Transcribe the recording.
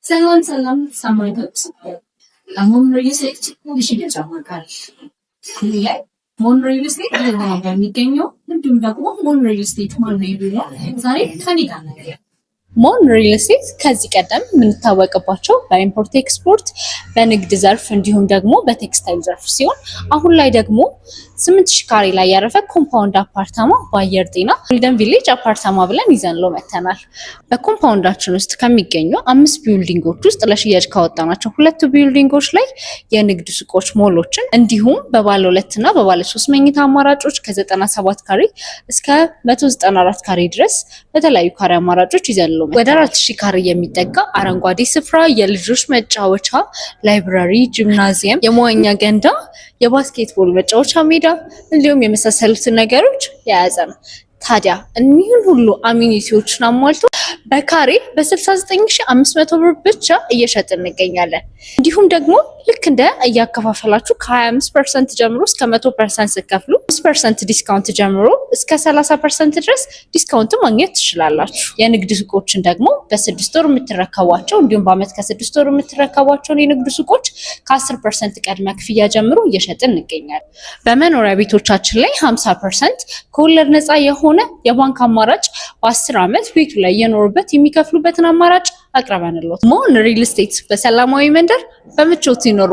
ሰላም ሰላም ሰማይቶች፣ ሞን ሪል ስቴት የሽያጭ አማካሪ ላይ ሞን ሪል ስቴት የሚገኘው እንዲሁም ደግሞ ሞን ሪል ስቴት ማን ነው የሚለው ዛሬ ከኔ ጋር ነው። ሞን ሪል ስቴት ከዚህ ቀደም የምንታወቅባቸው በ import export፣ በንግድ ዘርፍ እንዲሁም ደግሞ በቴክስታይል ዘርፍ ሲሆን አሁን ላይ ደግሞ 8000 ካሬ ላይ ያረፈ compound አፓርታማ በአየር ጤና ጎልደን ቪሌጅ አፓርታማ ብለን ይዘንሎ መተናል። በ compound ኣችን ውስጥ ከሚገኙ አምስት building ኦች ውስጥ ለሽያጭ ካወጣናቸው ሁለቱ building ኦች ላይ የንግድ ሱቆች፣ ሞሎችን እንዲሁም በባለ ሁለት እና በባለ ሶስት መኝታ አማራጮች ከ97 ካሬ እስከ 194 ካሬ ድረስ በተለያዩ ካሬ አማራጮች ይዘንሎ ወደ 4000 ካሬ የሚጠጋ አረንጓዴ ስፍራ፣ የልጆች መጫወቻ፣ library፣ ጂምናዚየም፣ የመዋኛ ገንዳ፣ የ basketball መጫወቻ ሜዳ እንዲሁም የመሳሰሉትን ነገሮች የያዘ ነው። ታዲያ እኒህን ሁሉ amenity ዎችን አሟልቶ በካሬ በ69,500 ብር ብቻ እየሸጥን እንገኛለን። እንዲሁም ደግሞ ልክ እንደ እያከፋፈላችሁ ከ25% ጀምሮ እስከ 100% ስትከፍሉ 5% discount ጀምሮ እስከ 30% ድረስ discount ማግኘት ትችላላችሁ። የንግድ ሱቆችን ደግሞ በ6 ወር የምትረከቧቸው እንዲሁም በአመት ከ6 ወር የምትረከቧቸውን የንግድ ሱቆች ከ10% ቅድመ ክፍያ ጀምሮ እየሸጥን እንገኛለን። በመኖሪያ ቤቶቻችን ላይ 50% ከወለድ ነፃ የሆነ የባንክ አማራጭ በ10 ዓመት ቤቱ ላይ እየኖሩበት የሚከፍሉበትን አማራጭ አቅርበንሎት ሞን ሪል ስቴት በሰላማዊ መንደር በምቾት ይኖሩ።